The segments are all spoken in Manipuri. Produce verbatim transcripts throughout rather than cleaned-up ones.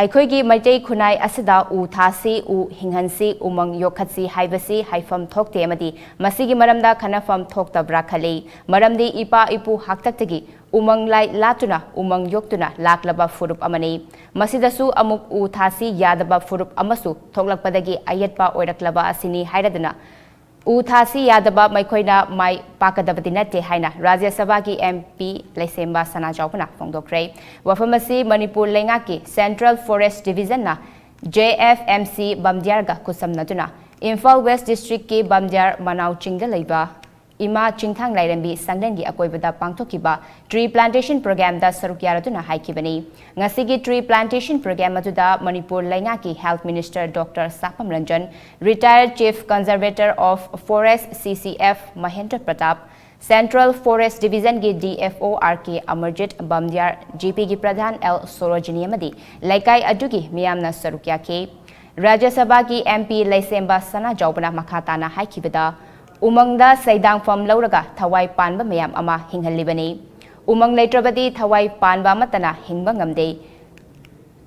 ꯑꯩꯈꯣꯏꯒꯤ ꯃꯩꯇꯩ ꯈꯨꯟꯅꯥꯏ ꯑꯁꯤꯗ ꯎ ꯊꯥꯁꯤ, ꯎ ꯍꯤꯡꯍꯟꯁꯤ, ꯎꯃꯪ ꯌꯣꯛꯈꯠꯁꯤ ꯍꯥꯏꯕꯁꯤ ꯍꯥꯏꯐꯝ ꯊꯣꯛꯇꯦ ꯑꯃꯗꯤ ꯃꯁꯤꯒꯤ ꯃꯔꯝꯗ ꯈꯟꯅꯐꯝ ꯊꯣꯛꯇꯕ꯭ꯔꯥ ꯈꯜꯂꯤ꯫ ꯃꯔꯝꯗꯤ ꯏꯄꯥ ꯏꯄꯨ ꯍꯥꯛꯇꯛꯇꯒꯤ ꯎꯃꯪ ꯂꯥꯏ ꯂꯥꯠꯇꯨꯅ, ꯎꯃꯪ ꯌꯣꯛꯇꯨꯅ ꯂꯥꯛꯂꯕ ꯐꯨꯔꯨꯞ ꯑꯃꯅꯤ꯫ ꯃꯁꯤꯗꯁꯨ ꯑꯃꯨꯛ ꯎ ꯊꯥꯁꯤ ꯌꯥꯗꯕ ꯐꯨꯔꯨꯞ ꯑꯃꯁꯨ ꯊꯣꯛꯂꯛꯄꯗꯒꯤ ꯑꯌꯦꯠꯄ ꯑꯣꯏꯔꯛꯂꯕ ꯑꯁꯤꯅꯤ ꯍꯥꯏꯔꯗꯨꯅ ꯎ ꯊꯥꯁꯤ ꯌꯥꯗꯕ ꯃꯈꯣꯏꯅ ꯃꯥꯏ ꯄꯥꯛꯀꯗꯕꯗꯤ ꯅꯠꯇꯦ ꯍꯥꯏꯅ ꯔꯥꯖ꯭ꯌ ꯁꯚꯥꯒꯤ MP ꯂꯩꯁꯦꯝꯕ ꯁꯅꯥꯖꯥꯎꯕꯅ ꯐꯣꯡꯗꯣꯛꯈ꯭ꯔꯦ꯫ ꯋꯥꯐꯝ ꯑꯁꯤ ꯃꯅꯤꯄꯨꯔ ꯂꯩꯉꯥꯛꯀꯤ Central Forest Divisionꯅ JFMC ꯕꯝꯗꯤꯌꯥꯔꯒ ꯈꯨꯠꯁꯝꯅꯗꯨꯅ Imphal West Districtꯀꯤ ꯕꯝꯗꯤꯌꯥꯔ ꯃꯅꯥꯎ ꯆꯤꯡꯗ ꯂꯩꯕ ꯏꯃꯥ ꯆꯤꯡꯊꯥꯡ ꯂꯥꯏꯔꯦꯝꯕꯤ ꯁꯪꯂꯦꯟꯒꯤ ꯑꯀꯣꯏꯕꯗ ꯄꯥꯡꯊꯣꯛꯈꯤꯕ tree plantation programꯗ ꯁꯔꯨꯛ ꯌꯥꯔꯗꯨꯅ ꯍꯥꯏꯈꯤꯕꯅꯤ꯫ ꯉꯁꯤꯒꯤ tree plantation program ꯑꯗꯨꯗ ꯃꯅꯤꯄꯨꯔ ꯂꯩꯉꯥꯛꯀꯤ Health Minister Doctor ꯁꯥꯄꯝ Ranjan, Retired Chief Conservator of Forest, CCF, Mahendra Pratap, Central Forest Divisionꯒꯤ DFO R K Amarjeet, ꯕꯝꯗꯤꯌꯥꯔ GPꯒꯤ Pradhan L Sarojini ꯑꯃꯗꯤ ꯂꯩꯀꯥꯏ ꯑꯗꯨꯒꯤ ꯃꯤꯌꯥꯝꯅ ꯁꯔꯨꯛ ꯌꯥꯈꯤ꯫ ꯔꯥꯖ꯭ꯌ ꯁꯚꯥꯒꯤ MP ꯂꯩꯁꯦꯝꯕ ꯁꯅꯥꯖꯥꯎꯕꯅ ꯃꯈꯥ ꯇꯥꯅ ꯍꯥꯏꯈꯤꯕꯗ, ꯎꯃꯪꯗ ꯁꯩꯗꯥꯡꯐꯝ ꯂꯧꯔꯒ ꯊꯋꯥꯏ ꯄꯥꯟꯕ ꯃꯌꯥꯝ ꯑꯃ ꯍꯤꯡꯍꯜꯂꯤꯕꯅꯤ꯫ ꯎꯃꯪ ꯂꯩꯇ꯭ꯔꯕꯗꯤ ꯊꯋꯥꯏ ꯄꯥꯟꯕ ꯑꯃꯠꯇꯅ ꯍꯤꯡꯕ ꯉꯝꯗꯦ꯫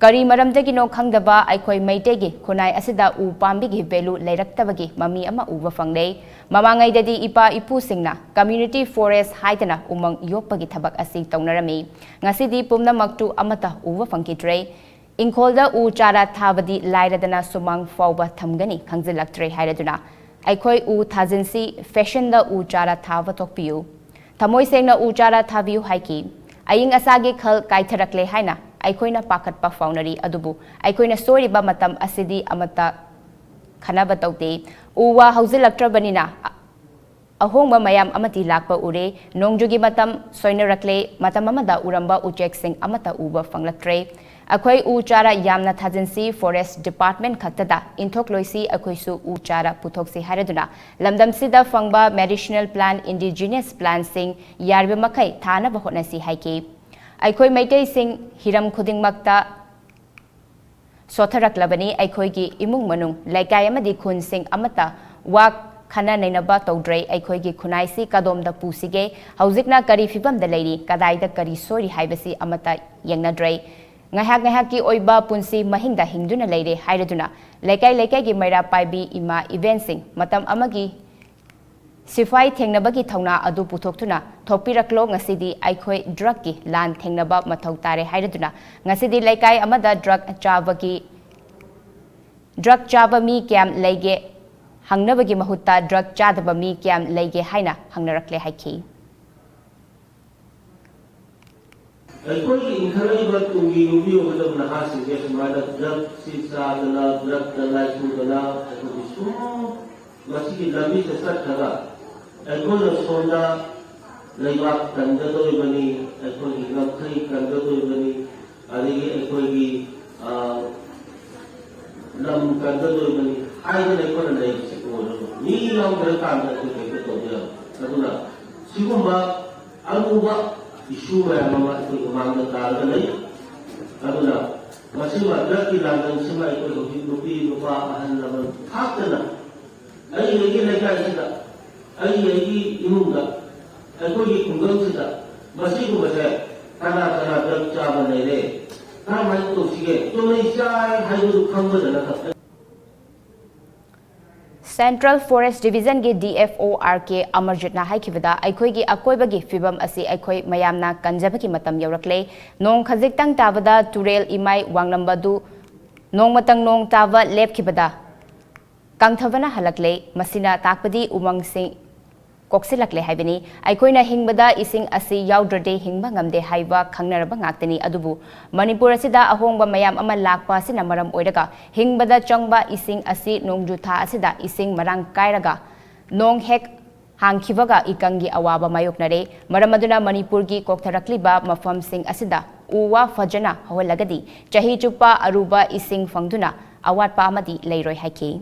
ꯀꯔꯤ ꯃꯔꯝꯗꯒꯤꯅꯣ ꯈꯪꯗꯕ ꯑꯩꯈꯣꯏ ꯃꯩꯇꯩꯒꯤ ꯈꯨꯟꯅꯥꯏ ꯑꯁꯤꯗ ꯎ ꯄꯥꯝꯕꯤꯒꯤ value ꯂꯩꯔꯛꯇꯕꯒꯤ ꯃꯃꯤ ꯑꯃ ꯎꯕ ꯐꯪꯂꯦ꯫ ꯃꯃꯥꯡꯉꯩꯗꯗꯤ ꯏꯄꯥ ꯏꯄꯨꯁꯤꯡꯅ community forest ꯍꯥꯏꯗꯅ ꯎꯃꯪ ꯌꯣꯛꯄꯒꯤ ꯊꯕꯛ ꯑꯁꯤ ꯇꯧꯅꯔꯝꯃꯤ꯫ ꯉꯁꯤꯗꯤ ꯄꯨꯝꯅꯃꯛꯇꯨ ꯑꯃꯠꯇ ꯎꯕ ꯐꯪꯈꯤꯗ꯭ꯔꯦ꯫ ꯏꯪꯈꯣꯜꯗ ꯎ ꯆꯥꯔꯥ ꯊꯥꯕꯗꯤ ꯂꯥꯏꯔꯗꯅ ꯁꯨꯃꯥꯡ ꯐꯥꯎꯕ ꯊꯝꯒꯅꯤ ꯈꯪꯖꯤꯜꯂꯛꯇ꯭ꯔꯦ ꯍꯥꯏꯔꯗꯨꯅ ꯑꯩꯈꯣꯏ ꯎ ꯊꯥꯖꯤꯟꯁꯤ, fashionꯗ ꯎ ꯆꯥꯔꯥ ꯊꯥꯕ ꯇꯣꯛꯄꯤꯌꯨ꯫ ꯊꯃꯣꯏ ꯁꯦꯡꯅ ꯎ ꯆꯥꯔꯥ ꯊꯥꯕꯤꯌꯨ ꯍꯥꯏꯈꯤ꯫ ꯑꯏꯪ ꯑꯁꯥꯒꯤ ꯈꯜ ꯀꯥꯏꯊꯔꯛꯂꯦ ꯍꯥꯏꯅ ꯑꯩꯈꯣꯏꯅ ꯄꯥꯈꯠꯄ ꯐꯥꯎꯅꯔꯤ, ꯑꯗꯨꯕꯨ ꯑꯩꯈꯣꯏꯅ ꯁꯣꯏꯔꯤꯕ ꯃꯇꯝ ꯑꯁꯤꯗꯤ ꯑꯃꯠꯇ ꯈꯟꯅꯕ ꯇꯧꯗꯦ꯫ ꯎ ꯋꯥ ꯍꯧꯖꯤꯜꯂꯛꯇ꯭ꯔꯕꯅꯤꯅ ꯑ-, ꯑꯍꯣꯡꯕ ꯃꯌꯥꯝ ꯑꯃꯗꯤ ꯂꯥꯛꯄ ꯎꯔꯦ꯫ ꯅꯣꯡꯖꯨꯒꯤ ꯃꯇꯝ ꯁꯣꯏꯅꯔꯛꯂꯦ꯫ ꯃꯇꯝ ꯑꯃꯗ ꯎꯔꯝꯕ ꯎꯆꯦꯛꯁꯤꯡ ꯑꯃꯠꯇ ꯎꯕ ꯐꯪꯂꯛꯇ꯭ꯔꯦ꯫ ꯑꯩꯈꯣꯏ ꯎ ꯆꯥꯔꯥ ꯌꯥꯝꯅ ꯊꯥꯖꯤꯟꯁꯤ, forest department ꯈꯛꯇꯗ ꯏꯟꯊꯣꯛꯂꯣꯏꯁꯤ, ꯑꯩꯈꯣꯏꯁꯨ ꯎ ꯆꯥꯔꯥ ꯄꯨꯊꯣꯛꯁꯤ ꯍꯥꯏꯔꯗꯨꯅ ꯂꯝꯗꯝꯁꯤꯗ ꯐꯪꯕ medicinal plant, indigenous plantꯁꯤꯡ ꯌꯥꯔꯤꯕ ꯃꯈꯩ ꯊꯥꯅꯕ ꯍꯣꯠꯅꯁꯤ ꯍꯥꯏꯈꯤ꯫ ꯑꯩꯈꯣꯏ ꯃꯩꯇꯩꯁꯤꯡ ꯍꯤꯔꯝ ꯈꯨꯗꯤꯡꯃꯛꯇ ꯁꯣꯠꯊꯔꯛꯂꯕꯅꯤ꯫ ꯑꯩꯈꯣꯏꯒꯤ ꯏꯃꯨꯡ ꯃꯅꯨꯡ, ꯂꯩꯀꯥꯏ ꯑꯃꯗꯤ ꯈꯨꯟꯁꯤꯡ ꯑꯃꯠꯇ ꯋꯥ ꯈꯟꯅ ꯅꯩꯅꯕ ꯇꯧꯗ꯭ꯔꯦ꯫ ꯑꯩꯈꯣꯏꯒꯤ ꯈꯨꯟꯅꯥꯏꯁꯤ ꯀꯗꯣꯝꯗ ꯄꯨꯁꯤꯒꯦ? ꯍꯧꯖꯤꯛꯅ ꯀꯔꯤ ꯐꯤꯕꯝꯗ ꯂꯩꯔꯤ? ꯀꯗꯥꯏꯗ ꯀꯔꯤ ꯁꯣꯏꯔꯤ ꯍꯥꯏꯕꯁꯤ ꯑꯃꯠꯇ ꯌꯦꯡꯅꯗ꯭ꯔꯦ꯫ ꯉꯥꯏꯍꯥꯛ ꯉꯥꯏꯍꯥꯛꯀꯤ ꯑꯣꯏꯕ ꯄꯨꯟꯁꯤ ꯃꯍꯤꯡꯗ ꯍꯤꯡꯗꯨꯅ ꯂꯩꯔꯦ ꯍꯥꯏꯔꯗꯨꯅ ꯂꯩꯀꯥꯏ ꯂꯩꯀꯥꯏꯒꯤ ꯃꯩꯔꯥ ꯄꯥꯏꯕꯤ ꯏꯃꯥ ꯏꯕꯦꯟꯁꯤꯡ ꯃꯇꯝ ꯑꯃꯒꯤ ꯁꯤꯐꯥꯏ ꯊꯦꯡꯅꯕꯒꯤ ꯊꯧꯅꯥ ꯑꯗꯨ ꯄꯨꯊꯣꯛꯇꯨꯅ ꯊꯣꯛꯄꯤꯔꯛꯂꯣ꯫ ꯉꯁꯤꯗꯤ ꯑꯩꯈꯣꯏ ꯗ꯭ꯔꯒꯀꯤ ꯂꯥꯟ ꯊꯦꯡꯅꯕ ꯃꯊꯧ ꯇꯥꯔꯦ ꯍꯥꯏꯔꯗꯨꯅ ꯉꯁꯤꯗꯤ ꯂꯩꯀꯥꯏ ꯑꯃꯗ ꯗ꯭ꯔꯒ ꯆꯥꯕꯒꯤ ꯗ꯭ꯔꯒ ꯆꯥꯕ ꯃꯤ ꯀꯌꯥꯝ ꯂꯩꯒꯦ ꯍꯪꯅꯕꯒꯤ ꯃꯍꯨꯠꯇ ꯗ꯭ꯔꯒ ꯆꯥꯗꯕ ꯃꯤ ꯀꯌꯥꯝ ꯂꯩꯒꯦ ꯍꯥꯏꯅ ꯍꯪꯅꯔꯛꯂꯦ ꯍꯥꯏꯈꯤ꯫ ꯑꯩꯈꯣꯏꯒꯤ ꯏꯟꯈꯠꯂꯛꯏꯕ ꯇꯨꯡꯒꯤ ꯅꯨꯄꯤ ꯑꯣꯏꯒꯗꯕ ꯅꯍꯥꯁꯤꯡꯁꯦ ꯁꯨꯃꯥꯏꯅ ꯗ꯭ꯔꯒꯁꯤ ꯆꯥꯗꯅ, ꯗ꯭ꯔꯒꯇ ꯂꯥꯏꯆꯨꯗꯅ ꯑꯩꯈꯣꯏꯒꯤ ꯁꯨꯝ ꯃꯁꯤꯒꯤ ꯂꯝꯕꯤꯁꯤꯗ ꯆꯠꯈ꯭ꯔꯒ ꯑꯩꯈꯣꯏꯅ ꯁꯣꯝꯗ ꯂꯩꯕꯥꯛ ꯀꯟꯒꯗꯧꯔꯤꯕꯅꯤ, ꯑꯩꯈꯣꯏꯒꯤ ꯉꯝꯈꯩ ꯀꯟꯒꯗꯧꯔꯤꯕꯅꯤ, ꯑꯗꯒꯤ ꯑꯩꯈꯣꯏꯒꯤ ꯂꯝ ꯀꯟꯒꯗꯧꯔꯤꯕꯅꯤ ꯍꯥꯏꯗꯅ ꯑꯩꯈꯣꯏꯅ ꯂꯩꯕꯁꯤ ꯑꯣꯏꯔꯔꯣꯏ꯫ ꯃꯤ ꯌꯥꯎꯗ꯭ꯔꯀꯥꯟꯗ ꯑꯩꯈꯣꯏ ꯀꯩꯝꯇ ꯇꯧꯕ ꯌꯥꯔꯣꯏ꯫ ꯑꯗꯨꯅ ꯁꯤꯒꯨꯝꯕ ꯑꯔꯨꯕ ꯏꯁꯨ ꯃꯌꯥꯝ ꯑꯃ ꯑꯩꯈꯣꯏ ꯃꯃꯥꯡꯗ ꯇꯥꯔꯒ ꯂꯩ꯫ ꯑꯗꯨꯅ ꯃꯁꯤꯃ ꯗ꯭ꯔꯒꯀꯤ ꯂꯥꯟꯗꯥꯟꯁꯤꯃ ꯑꯩꯈꯣꯏ ꯍꯧꯖꯤꯛ ꯅꯨꯄꯤ ꯅꯨꯄꯥ ꯑꯍꯜ ꯂꯃꯟ ꯈꯥꯛꯇꯅ ꯑꯩ ꯑꯩꯒꯤ ꯂꯩꯀꯥꯏꯁꯤꯗ, ꯑꯩ ꯑꯩꯒꯤ ꯏꯃꯨꯡꯗ, ꯑꯩꯈꯣꯏꯒꯤ ꯈꯨꯡꯒꯪꯁꯤꯗ ꯃꯁꯤꯒꯨꯝꯕꯁꯦ ꯀꯅꯥ ꯀꯅꯥ ꯗ꯭ꯔꯒ ꯆꯥꯕ ꯂꯩꯔꯦ, ꯀꯔꯝꯍꯥꯏꯅ ꯇꯧꯁꯤꯒꯦ, ꯆꯨꯝꯅꯩ ꯆꯥꯏ ꯍꯥꯏꯕꯗꯨ ꯈꯪꯕꯗ ꯅꯠꯇꯕ꯫ Central Forest Divisionꯒꯤ D F O R K ꯑꯃꯔꯖꯤꯠꯅ ꯍꯥꯏꯈꯤꯕꯗ, ꯑꯩꯈꯣꯏꯒꯤ ꯑꯀꯣꯏꯕꯒꯤ ꯐꯤꯕꯝ ꯑꯁꯤ ꯑꯩꯈꯣꯏ ꯃꯌꯥꯝꯅ ꯀꯟꯖꯕꯒꯤ ꯃꯇꯝ ꯌꯧꯔꯛꯂꯦ꯫ ꯅꯣꯡ ꯈꯖꯤꯛꯇꯪ ꯇꯥꯕꯗ ꯇꯨꯔꯦꯜ ꯏꯃꯥꯏ ꯋꯥꯡꯂꯝꯕꯗꯨ ꯅꯣꯡꯃꯇꯪ ꯅꯣꯡ ꯇꯥꯕ ꯂꯦꯞꯈꯤꯕꯗ ꯀꯪꯊꯕꯅ ꯍꯜꯂꯛꯂꯦ꯫ ꯃꯁꯤꯅ ꯇꯥꯛꯄꯗꯤ ꯎꯃꯪꯁꯤꯡ ꯀꯣꯛꯁꯤꯜꯂꯛꯂꯦ ꯍꯥꯏꯕꯅꯤ꯫ ꯑꯩꯈꯣꯏꯅ ꯍꯤꯡꯕꯗ ꯏꯁꯤꯡ ꯑꯁꯤ ꯌꯥꯎꯗ꯭ꯔꯗꯤ ꯍꯤꯡꯕ ꯉꯝꯗꯦ ꯍꯥꯏꯕ ꯈꯪꯅꯔꯕ ꯉꯥꯛꯇꯅꯤ꯫ ꯑꯗꯨꯕꯨ ꯃꯅꯤꯄꯨꯔ ꯑꯁꯤꯗ ꯑꯍꯣꯡꯕ ꯃꯌꯥꯝ ꯑꯃ ꯂꯥꯛꯄ ꯑꯁꯤꯅ ꯃꯔꯝ ꯑꯣꯏꯔꯒ ꯍꯤꯡꯕꯗ ꯆꯪꯕ ꯏꯁꯤꯡ ꯑꯁꯤ ꯅꯣꯡꯖꯨ ꯊꯥ ꯑꯁꯤꯗ ꯏꯁꯤꯡ ꯃꯔꯥꯡ ꯀꯥꯏꯔꯒ ꯅꯣꯡ ꯍꯦꯛ ꯍꯥꯡꯈꯤꯕꯒ ꯏꯀꯪꯒꯤ ꯑꯋꯥꯕ ꯃꯥꯌꯣꯛꯅꯔꯦ꯫ ꯃꯔꯝ ꯑꯗꯨꯅ ꯃꯅꯤꯄꯨꯔꯒꯤ ꯀꯣꯛꯊꯔꯛꯂꯤꯕ ꯃꯐꯝꯁꯤꯡ ꯑꯁꯤꯗ ꯎ ꯋꯥ ꯐꯖꯅ ꯍꯧꯍꯜꯂꯒꯗꯤ ꯆꯍꯤ ꯆꯨꯞꯄ ꯑꯔꯨꯕ ꯏꯁꯤꯡ ꯐꯪꯗꯨꯅ ꯑꯋꯥꯠꯄ ꯑꯃꯗꯤ ꯂꯩꯔꯣꯏ ꯍꯥꯏꯈꯤ꯫